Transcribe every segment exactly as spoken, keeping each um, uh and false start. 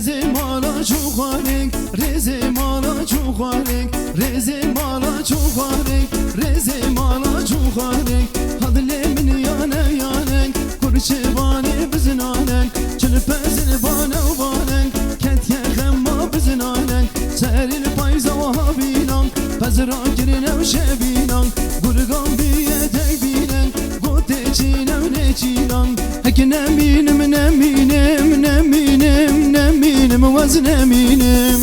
Rêzê mala çûxarek, rêzê mala çûxarek, rêzê mala çûxarek, rêzê mala çûxarek. Hadilê min yane yanek, kurçê vanê bizinanek, çil pezil bane û banek, ketiye xemma bizinanek, serî li payza wiha bînan, pezira kirine û şebînan, gurgan bîye tek bînek, gotê çîne û nêçînan. Heke nemînim, nemînim, nemînim, nemînim, wez nemînim.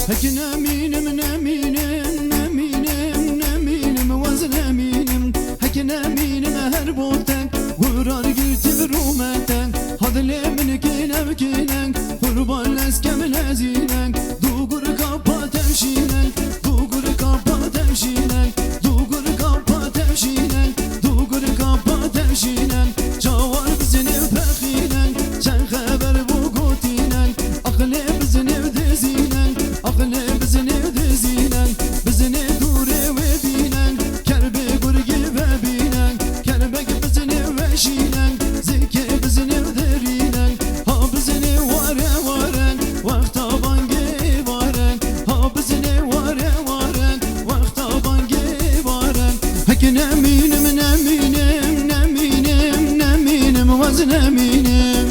Heke nemînim, nemînim, nemînim, nemînim, wez nemînim. Heke nemînim her botek, gurar girtî bi rûmetek. Hadilê min kênek kênek, qurban lez kem lezînek. Du gur kapa tevşînek, du gur kapa tevşînek, du gur kapa tevşînek, du gur kapa tevşînek. Çawar bizinê û pexînek, çend xeber bû gotînek. Aqilê bizinê û dizînek, aqilê bizinê û dizînek. Bizinê dûrê wê bînek, kerbê gurgî vebînek. Kelbek bizinê û weşînek, zikê bizinê û derînek. Ha bizinê ware ware, wexta bangê ware. Ha bizinê ware ware, wexta bangê ware. Heke nemînim, nemînim, nemînim, nemînim, wez nemînim.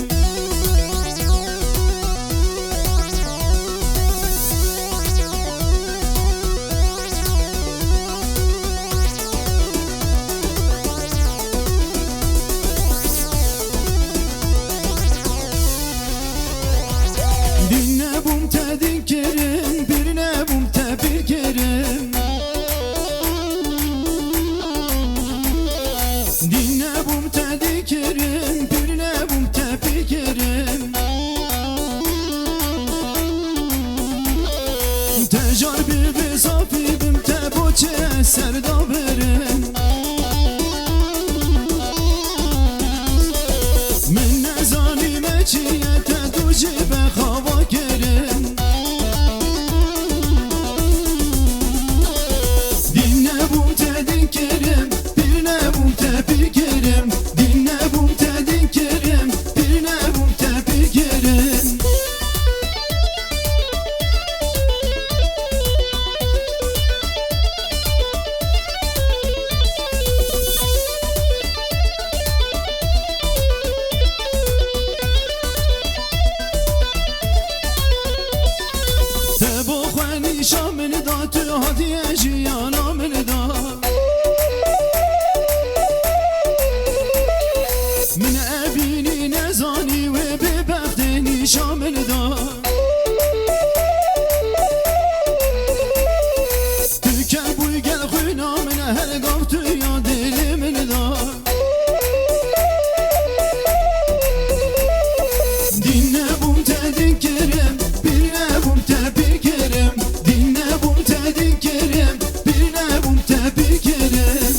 Din nebûm te din kirin, pîr nebûm te pîr kirin. Din nebûm te din kirin, pîr nebûm te pîr kirin. Te car bibî safî bim, te bo çi ez ser de birim. Min nezanî me çi ye, te dû jî be xava kirin. Din nebûm te din kirim, pîr nebûm te pîr kirim. Din nebûm te din kirim, pîr nebûm te pîr kirim. Te bo xwe nîşa min da, tu hatiye jiyana min da. Min evînî nezanî wê bê bextê nîşa min da. Tu ker bûyî gel xwîna min, her gav tu ya dilê min da. Din nebûm te din kirim, pîr nebûm te pîr kirim. Din nebûm te din kirim, pîr nebûm te pîr kirim.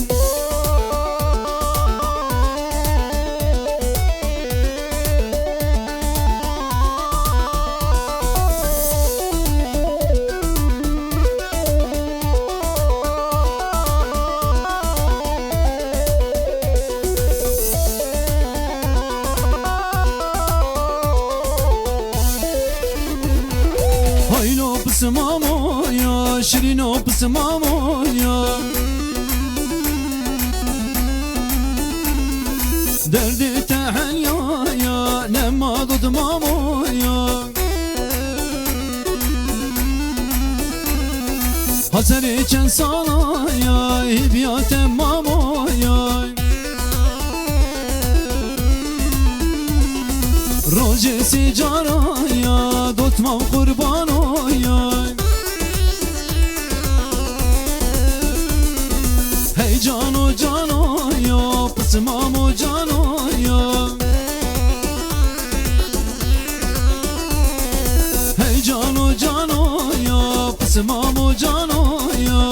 Haylo pismamo ya, şirino pismamo ya. Derdê te henya ya, nema dod mamo ya. Hazirê çend sala ya, hêviya te mamo ya. Rojê sê cara ya, dotmam qurbano ya. Hey cano cano ya, pismamo cano ya. Hey cano cano ya, pismamo cano ya.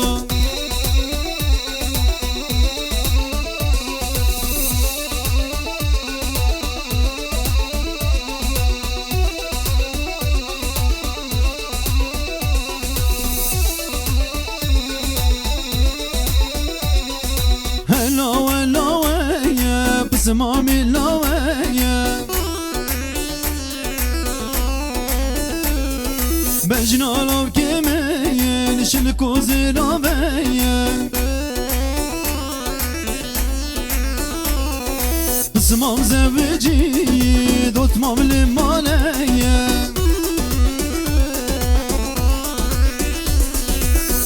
Bejna lavkê me ye, nişin kozê naveye. Pismam zevicî, dotmam li maleye.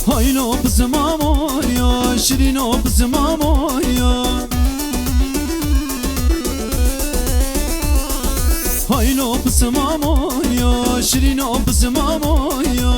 Haylo pismamo ya, şirîno pismamo ya. Haylo pismamo ya, şirîno pismamo ya.